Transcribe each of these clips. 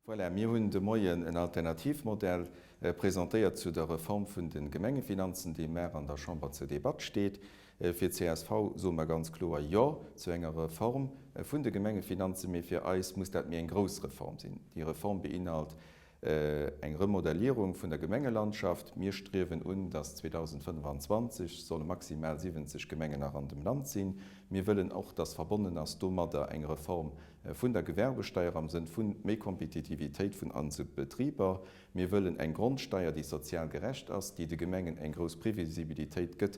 Voilà, mir hunn de Moien en Alternativmodell presentéiert zu der Reform vun de Gemengefinanzen, déi mar an der Chamber zur Debatt steet. Fir d'CSV soe mer ganz kloer Jo zu enger Reform vun de Gemengefinanzen, mee fir eis muss dat méi eng grouss Reform sinn. Déi Reform beinhalt Eng Remodellierung vun der Gemengelandschaft. Mir striewen un, dass 2025 solle maximal 70 Gemengen nach an dem Land sinn. Mir wëllen och, dass verbonnen ass domadder eng Reform vun der Gewerbesteier am Sënn vu méi Kompetitivitéit vun onse Betriber. Mir wëllen eng Grondsteier, déi sozial gerecht ass, déi de Gemengen eng grouss Previsibilitéit gëtt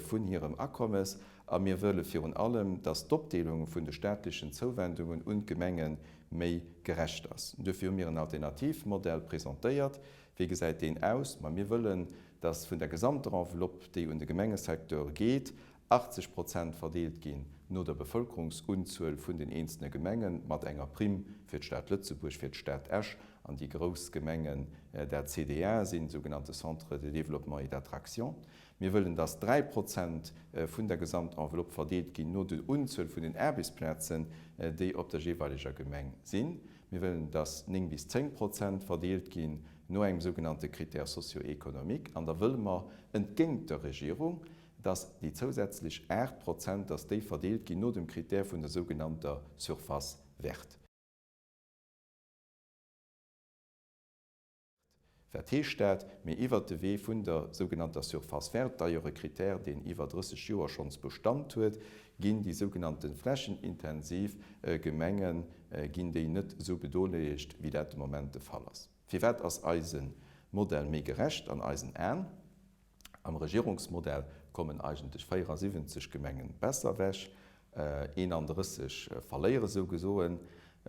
vun hirem Akommes. A mir wëlle virun allem, dass d'Opdeelung vun de staatlechen Zouwendungen un d'Gemenge méi gerecht ass. Duerfir hu mir en Alternativmodell presentéiert. Wéi gesäit deen aus? Ma mir wëllen, dass vun der gesamter Enveloppe, déi un de Gemengesecteur geet, 80 Prozent verdeelt ginn no der Bevëlkerungsunzuel vun den eenzelne Gemengen, mat enger Primm fir d'Stad Lëtzebuerg, fir d'Stad Esch an déi grouss Gemengen, dat CDA sinn, sougenannte Centres de développement et d'attraction. Mir wëllen, dass 3 Prozent vun der Gesamtenveloppe verdeelt ginn no der Unzuel vun den Aarbechtsplazen, déi op der jeeweileger Gemeng sinn. Mir wëllen, dass 9 bis 10 Prozent verdeelt ginn no engem sougenannte Critère socio-économique. An da wëlle mer, entgéint der Regierung, dass déi zousätzlech 8 Prozent, dass déi verdeelt ginn no dem Critère vun der sougenannter Surface verte. Wat heescht dat? Mee iwwert de Wee vun der sougenannter Surface verte, d'ailleurs e Critère, deen iwwer 30 Joer schonns Bestand huet, ginn déi sougenannte flächenintensiv Gemenge ginn déi net esou bedoleegt, wéi dat de Moment de Fall ass. Firwat ass eise Modell méi gerecht an eisen Aen? Am Regierungsmodell kommen eigentlech 74 Gemengen besser ewech, 31 verléiere sougesoen.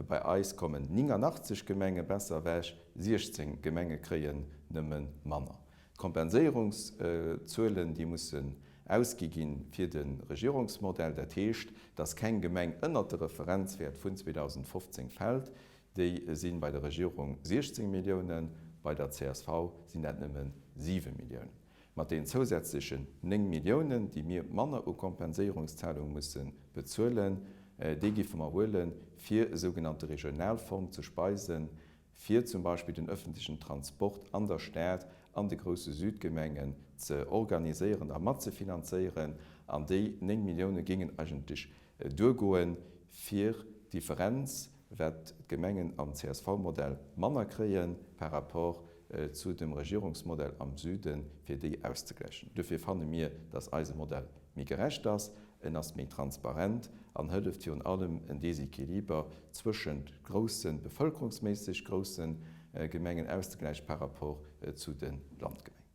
Bei eis kommen 89 Gemenge besser ewech, 16 Gemenge kréien nëmme manner. D'Kompenséierungszuelen, déi mussen ausgi gi fir de Regierungsmodell, dat heescht, datt keng Gemeng ënnert de Referenzwäert vun 2015 fält, Déi si bei der Regierung 16 Milliounen, bei der csv sinn dat nëmme 7 Milliounen. Mat den zousätzlechen 9 Milliounen, déi mir manner u Kompenséierungszahlung musse bezuelen, déi giffe mer huelen, fir e sougenannte Regionalfong ze speisen, fir zum Beispill den öffentlichen Transport an der Stad, an de grousse Südgemengen ze organiséieren a matzefinanzéieren. An déi 9 Millioune géingen eigentlech duergoen, fir d'Differenz, wat d'Gemengen am CSV-Modell manner kréie par rapport zu dem Regierungsmodell am Süden, fir déi auszegläichen. Duerfir fanne mir, dass eise Modell méi gerecht ass, en ass méi transparent an hëlleft virun allem en Déséquiliber zwëschent groussen, bevëlkerungsméisseg grousse Gemengen auszegläiche par rapport zu de Landgemengen.